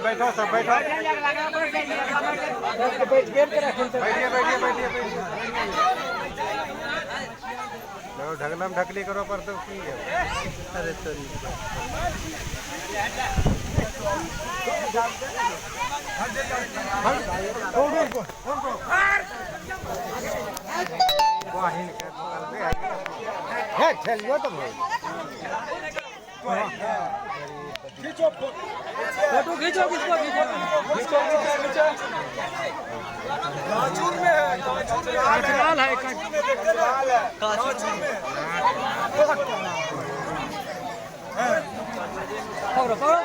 बैठो सब बैठो। बैठिए बैठिए बैठिए बैठिए। ढकलम ढकली करो पर तो की है। अरे तो ठेलियो तो भाई खींचो फोटो खींचो, किसको खींचो? खींचो खींचो। काचूर में है, काचूर में है, काचूर में देखते ना, काचूर में पकड़ो पकड़ो।